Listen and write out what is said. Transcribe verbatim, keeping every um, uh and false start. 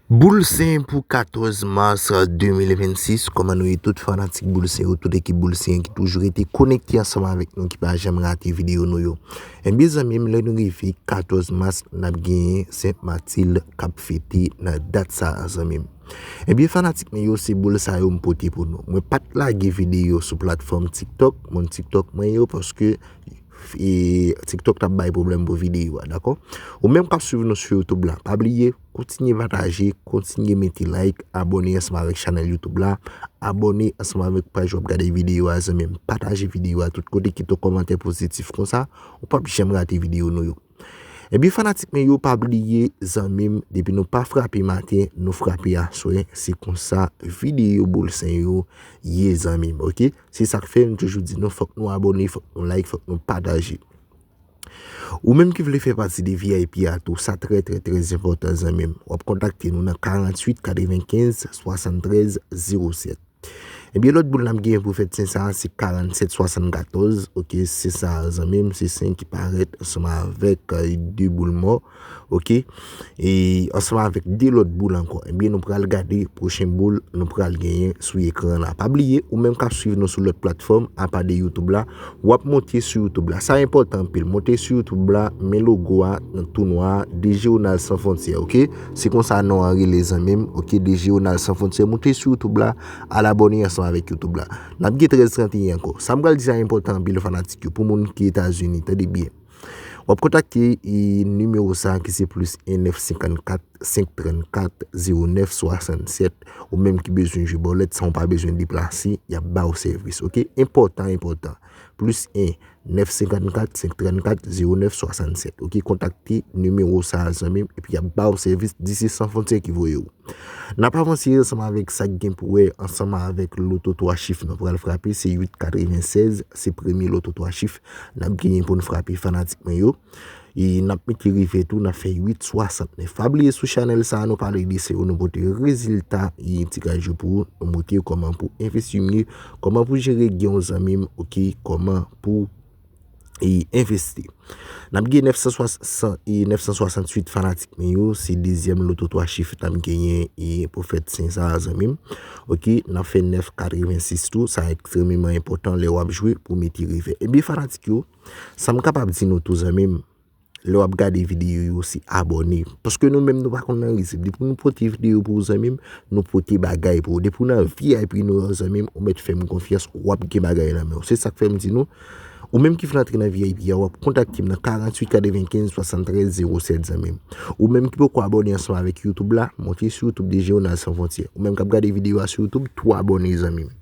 Boul Sen pou katòz mas de mil vennsis. Kòman nou ye tout fanatik Boul Sen yo, tout ekip Boul Sen ki toujou rete konekte ansanm avèk nou, ki pa janm rate videyo nou yo? Ebyen zanmi m, lè nou rive katòz mas, n ap genyen Sent Matilde k ap fete nan dat sa a, zanmi m. Ebyen fanatik mwen yo, se boul sa yo m pote pou nou. Mwen pa t lage videyo sou platfòm TikTok, moun TikTok mwen yo, paske e, TikTok t ap bay pwoblèm pou videyo a, dakò? Ou menm k ap swiv nou sou YouTube la, pa bliye, kontinye pataje, kontinye mete like, abòne ansanm avèk chanèl YouTube la, abòne ansanm avèk paj w ap gade videyo a, zanmi m. Pataje videyo a tout kote, kite yon kòmantè pozitif konsa, ou p ap janm rate videyo nou yo. Ebyen fanatik mwen yo, pa bliye, zanmi m, depi nou pa frape maten, nou frape aswè, se konsa videyo Boul Sen yo ye, zanmi m, oke? Se sa k fè m toujou di nou, fòk nou abòne, fòk nou like, fòk nou pataje. Ou menm ki vle fè pati de V I P a tou, sa trè, trè, trè enpòtan, zanmi m. W ap kontakte nou nan karanntuit katrevenkenz swasanntrèz zewo sèt. Ebyen lòt boul n ap genyen pou fèt Sen sa a, se karannsèt swasannkatòz, oke, se sa a, zanmi m, se Sen ki parèt ansanm avèk, e, de boul mò, oke, e ansanm avèk de lòt boul ankò. Ebyen nou pral gade pwochen boul nou pral genyen sou ekran la. Pa bliye, ou menm k ap swiv nou sou lòt platfòm apa de YouTube la, w ap monte sou YouTube la. Sa enpòtan anpil. Monte sou YouTube la, men logo a nan tou nwa a, D J Ronald Sans Frontières, oke? Se konsa non an rele, zanmi m, oke? D J Ronald Sans Frontières. Monte sou YouTube la, al abòne ansanm avèk YouTube la. N ap gen trèz trannteyen ankò. Sa m pral di a enpòtan anpil fanatik yo, pou moun ki Etazini, tande byen. W ap kontakte, e, nimewo sa a ki se plis en nèf senkannkat senk trannkat zewo nèf swasannsèt. Ou menm ki bezwen jwe bòlèt san w pa bezwen deplase, y ap ba w sèvis, oke? Enpòtan, enpòtan. Plis en nèf senkannkat senk trannkat zewo nèf swasannsèt, oke? Kontakte nimewo sa a, zanmi m, epi y ap ba w sèvis, di se Sans Frontières ki voye w. N ap avanse ansanm avèk sa k gen pou wè ansanm avèk loto twa chif nou pral frape, se uit katrevensèz, se premye loto twa chif n ap genyen pou n frape, fanatik mwen yo. E n ap mete rive tou, n ap fè uit swasantnèf. Pa bliye sou chanèl sa a, nou pale de se yo, nou pote rezilta e tiraj yo pou ou, nou montre yo kòman pou envesti miye, kòman pou jere gen yon zanmi m, oke, kòman pou e envesti. N ap gen nèf san swasant, e nèf san swasanntuit fanatik mwen yo, se dezyèm loto twa chif n ap genyen e pou fèt Sen sa a, zanmi m. Oke, n ap fè nèf katrevensis tou, sa ekstrèmeman enpòtan lè w ap jwe pou mete rive. Ebyen fanatik yo, sa m kapab di nou tou, zanmi m, lè w ap gade videyo yo, se abòne. Paske nou menm nou pa konn nan rizib. Depi nou pote videyo pou ou, zanmi m, nou pote bagay pou ou. Depi w nan V I P nou yo, zanmi m, ou mèt fè m konfyans, w ap gen bagay nan men w. Se sa k fè m di nou, ou menm ki vle antre nan V I P a, w ap kontakte m nan karanntuit katrevenkenz swasanntrèz zewo sèt, zanmi m. Ou menm ki poko abòne ansanm avèk YouTube la, monte sou YouTube D J Ronald Sans Frontières. Ou menm k ap gade videyo a sou YouTube, tou abòne, zanmi m.